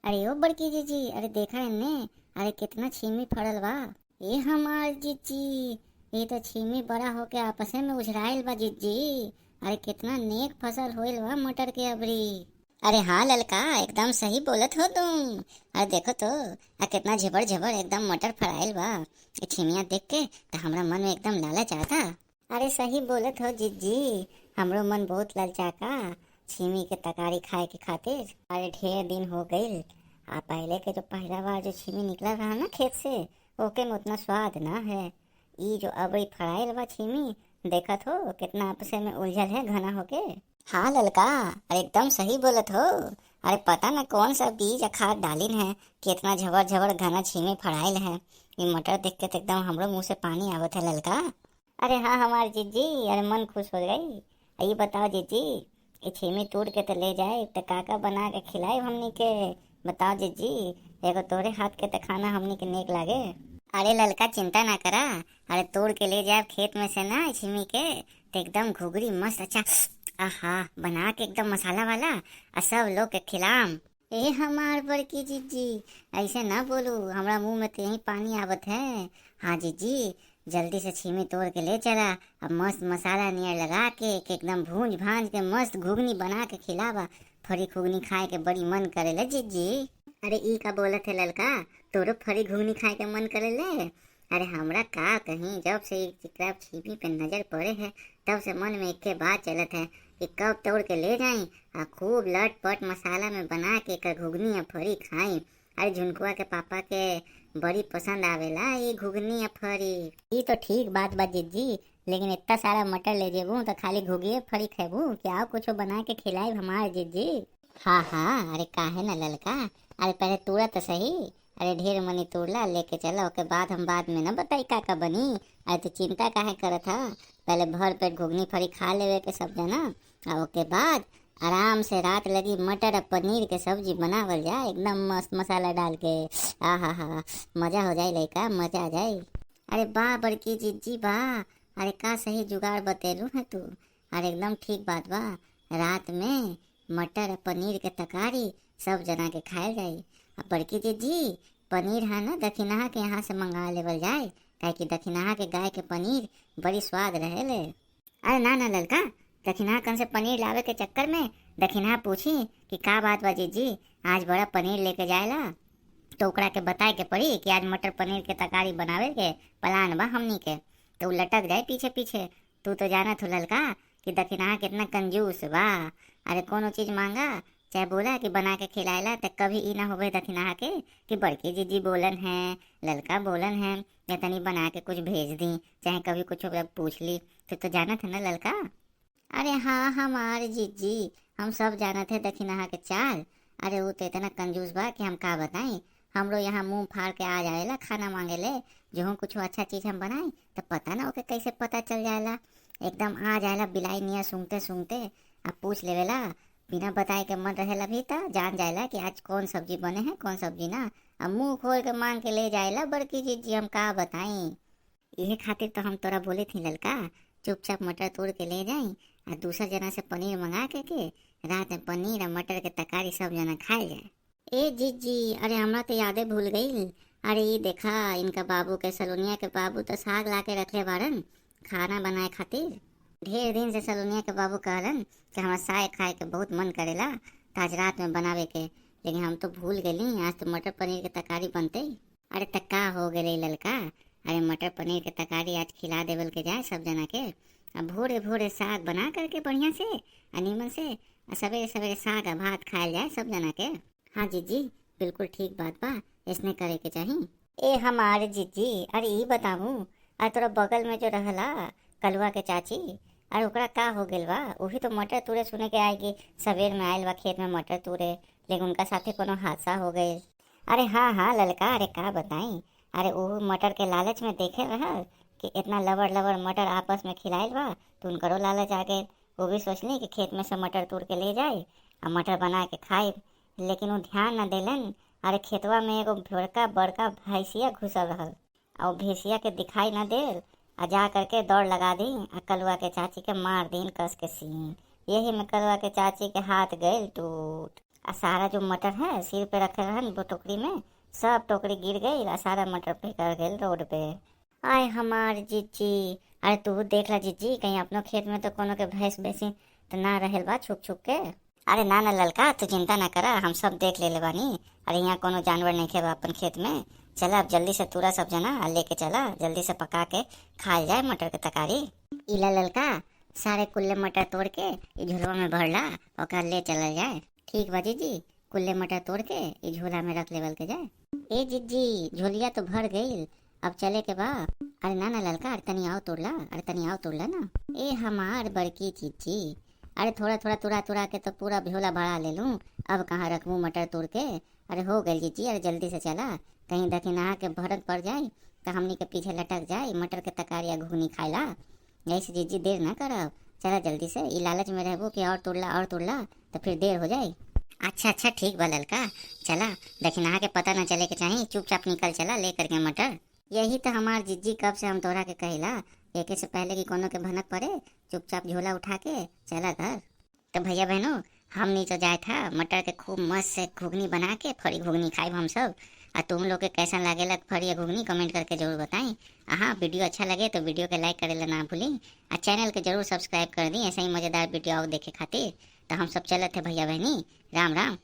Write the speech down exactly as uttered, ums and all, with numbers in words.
अरे ओ बड़की जिज्जी, अरे देखा एन्ने, अरे केतना छीमी फड़ल बा। ए हमार जिज्जी, ई त छीमी बड़ा होके आपसे में उझराइल बा जिज्जी। अरे केतना नेक फसल होइल बा मटर के अबरी। अरे हाँ ललका, एकदम सही बोलत हो तुम। अरे देखो तो, आ केतना झबर झबर एकदम मटर फड़ाइल बा। ई छीमिया देख के त हमरा मन में एकदम लालच आता। अरे सही बोलत हो जिज्जी, हमरो मन बहुत ललचाका छीमी के तकारी खाए के खातिर। अरे ढेर दिन हो गइल, आ पहले के जो पहला बार जो छीमी निकला रहा ना खेत से, ओके में उतना स्वाद ना है। ई जो अबई फड़ाइल बा छीमी, देखत हो कितना आपसे में उलझल है घना होके। हाँ ललका, अरे एकदम सही बोलत हो। अरे पता ना कौन सा बीज आ खाद डालिन है, कितना झबर झबर घना छीमी फड़ाइल है। ई मटर देख के तो एकदम हमरो मुंह से पानी आवत है ललका। अरे हाँ हमार जिज्जी, अरे मन खुश हो गई। आ ई बताओ जिज्जी, ई छीमी तोड़ के तो ले जाए, तो का का बना के खिलाए हमनी के? बताओ जिज्जी, एगो तोरे हाथ के तो खाना हमनी के नेक लागे। अरे ललका चिंता ना करा, अरे तोड़ के ले जाए खेत में से ना छीमी के, तो एकदम घुघरी मस्त अच्छा, आहा, बना के एकदम मसाला वाला, आ सब लोग के खिलाम। ए हमार बड़की जिज्जी, ऐसे ना बोलू, हमरा मुंह में तो यही पानी आवत है। हाँ जिज्जी, जल्दी से छीमी तोड़ के ले चला, अब मस्त मसाला नियर लगा के, के एकदम भूंज भांज के मस्त घुगनी बना के खिलावा। फरी घुगनी खाए के बड़ी मन करेला जिज्जी। अरे ई का बोलत है ललका, तोरो फरी घुगनी खाए के मन करेले? अरे हमरा का कहीं, जब से ई चिकरा छीमी पे नजर पड़े है, तब से मन में एके बात चलत है कि कब तोड़ के ले जाई आ खूब लटपट मसाला में बना के एकर घुगनी आ फरी खाई। अरे झुनकुआ के पापा के बड़ी पसंद आवेला ई घुगनी आ फरी। ई तो ठीक बात बा जिज्जी, लेकिन इतना सारा मटर ले जेबू तो खाली घुगिए फरी खेबू कि और कुछो बना के खिलाए हमार जिज्जी? हाँ हाँ, अरे काहे ना ललका, अरे पहले तूड़ा तो सही। अरे ढेर मनी तूड़ला, लेके चला, ओके बाद हम बाद में ना बताई का का बनी। अरे तू चिंता काहे करत ह, पहले भर पेट घुगनी फरी खा लेवे के सब जना, आ ओके बाद आराम से रात लगी मटर आ पनीर के सब्जी बनावल जा, एकदम मस्त मसाला डाल के। आहा हा, मजा हो जाए लइका, मजा आ जाए। अरे बा बड़की जिज्जी बा, अरे का सही जुगाड़ बतेलू है तू। अरे एकदम ठीक बात बा, रात में मटर आ पनीर के तकारी सब जना के खायल जाई। आ बड़की जिज्जी, पनीर है ना दखिनहा के यहाँ से मंगा लेवल जाए, काहे कि दखिनहा के गाय के पनीर बड़ी स्वाद रहेले। अरे ना ना ललका, दखिनहा कन से पनीर लावे के चक्कर में दखिनहा पूछी कि का बात बा जिज्जी, आज बड़ा पनीर लेके जाएला, तो ओकरा के बताए के पड़ी कि आज मटर पनीर के तरकारी बनावे के प्लान बा हमनी के। तो उ लटक जाए पीछे पीछे। तू तो जानत हो ललका कि दखिनहा कितना कंजूस बा। अरे कोनो चीज मांगा चाहे बोला कि बना के खिलाएला, त कभी ई ना होवे दखिनहा के कि बड़की जिज्जी बोलन है, ललका बोलन है, या तनी बना के कुछ भेज दी, चाहे कभी कुछ ओकरा पूछ ली। तू तो जानत है ना ललका। अरे हाँ हमार जिज्जी, हम सब जानत है दखिनहा के चाल। अरे उ तो इतना कंजूस बा कि हम का बताई, हमरो यहाँ मुंह फाड़ के आ जाएला खाना मांगे ले। जहूँ कुछ अच्छा चीज हम बनाई तो पता ना ओके कैसे पता चल जाएला, एकदम आ जाएला बिलाई नियर सूंघते सूंघते, आ पूछ लेवेला। बिना बताए के मन रहेला भी त जान जाएला कि आज कौन सब्जी बने है कौन सब्जी ना। आ मुंह खोल के मांग के ले जाएला बड़की जिज्जी, हम का बताई। इहे खातिर तो हम तोरा बोले थी ललका, चुपचाप मटर तोड़ के ले जाई, आ दूसर जना से पनीर मंगा के, के रात में पनीर आ मटर के तरकारी सब जना खाए जाए। ए जिज्जी, अरे हमरा तो यादे भूल गई। अरे ई देखा, इनका बाबू के, सलोनिया के बाबू तो साग ला के रखले बारन खाना बनाए खातिर। ढेर दिन से सलोनिया के बाबू कहलन कि हमरा साग खाए के बहुत मन करेला, त आज रात में बनावे के, लेकिन हम तो भूल गईली, आज तो मटर पनीर के तरकारी बनते। अरे त का हो गए ललका, अरे मटर पनीर के तरकारी आज खिला देवल के जाए सब जना के। अब भोरे भोरे साग बना करके बढ़िया से, आ नीमन से, आ सवेरे सवेरे साग आ भात खायल जाए सब जना के। हाँ जिज्जी, बिल्कुल ठीक बात बा, ऐसने करे के चाही। ए हमारे जिज्जी, अरे ई बताबू, अरे तोरा बगल में जो रहला कलुआ के चाची, अरे ओकरा का हो गेल बा? उही तो मटर तूरे सुने के आए कि सवेर में आयल बा खेत में मटर तूरे, लेकिन उनका साथे कोनो हादसा हो गइल। अरे हाँ हाँ ललका, अरे का बताई, अरे उ मटर के लालच में देखे रहल कि इतना लबर लबर मटर आपस में खिलाइल बा, तो उनकरो लालच आ गइल। वो भी सोचली कि खेत में से मटर तूर के ले जाए आ मटर बना के खाए, लेकिन वो ध्यान न देलन। अरे खेतवा में एगो बड़का बड़का भैंसिया घुसल रहल, और भैंसिया के दिखाई न देल, आ जा करके दौड़ लगा दी, आ कलुआ के चाची के मार दीन कस के सीन। यही में कलुआ के चाची के हाथ गइल टूट। आ सारा जो मटर है सिर पे रखे रहन वो टोकरी में, सब टोकरी गिर गई, आ सारा मटर बिखर गइल रोड पे। आय हमार जिज्जी, अरे तू देख ला जिज्जी, कहीं अपनो खेत में तो कोनो के भैंस भैंसी तो ना रहल बा छुप छुप के। अरे ना ना ललका, तू चिंता ना करा, हम सब देख लेले बानी। अरे यहाँ कोनो जानवर नइखे बा अपन खेत में। चला अब जल्दी से तूरा सब जना आ लेके चला, जल्दी से पका के खाल जाए मटर के तरकारी। इला ललका, सारे कुल्ले मटर तोड़ के ई झोलवा में भर ला, ओकर ले चलल जाए। ठीक बा जिज्जी, कुल्ले मटर तोड़ के ई झोला में रख लेवल के जाए। ए जिज्जी, झोलिया तो भर गइल, अब चले के बा। अरे ना ना ललका, अरे तनी आओ तोड़ ला, अरे तनी आओ तोड़ ला ना। ए हमार बड़की जिज्जी, अरे थोड़ा थोड़ा तुरा तुरा के तो पूरा झोला भरा ले लूँ, अब कहाँ रखबू मटर तोड़ के। अरे हो गइल जिज्जी, अरे जल्दी से चला, कहीं दखिनहा के भरक पड़ जाई तो हमनी के पीछे लटक जाई मटर के तरकारी या घुघनी खाइला। यही से जिज्जी देर ना करब, चला जल्दी से, ई लालच में रहबू कि और तोड़ ला और तोड़ ला तो फिर देर हो जाई। अच्छा अच्छा ठीक बा ललका, चला, दखिनहा के पता ना चले के चाही, चुपचाप निकल चला ले करके मटर। यही तो हमार जिज्जी, कब से हम तोहरा के कहिला, एके से पहले कि कोनो के भनक पड़े, चुपचाप झोला उठा के चला घर। तो भैया बहनों, हमनी तो जाए था मटर के खूब मस्त से घुघनी बना के, फरी घुघनी खाइब हम सब। आ तुम लोग के कैसन लागेला फरी या घुघनी, कमेंट करके जरूर बताएं। आ हाँ, वीडियो अच्छा लगे तो वीडियो के लाइक करेला ना भूली, आ चैनल के जरूर सब्सक्राइब कर दी ऐसे ही मज़ेदार वीडियो और देखे खातिर। तो हम सब चलत है भैया बहनी, राम राम।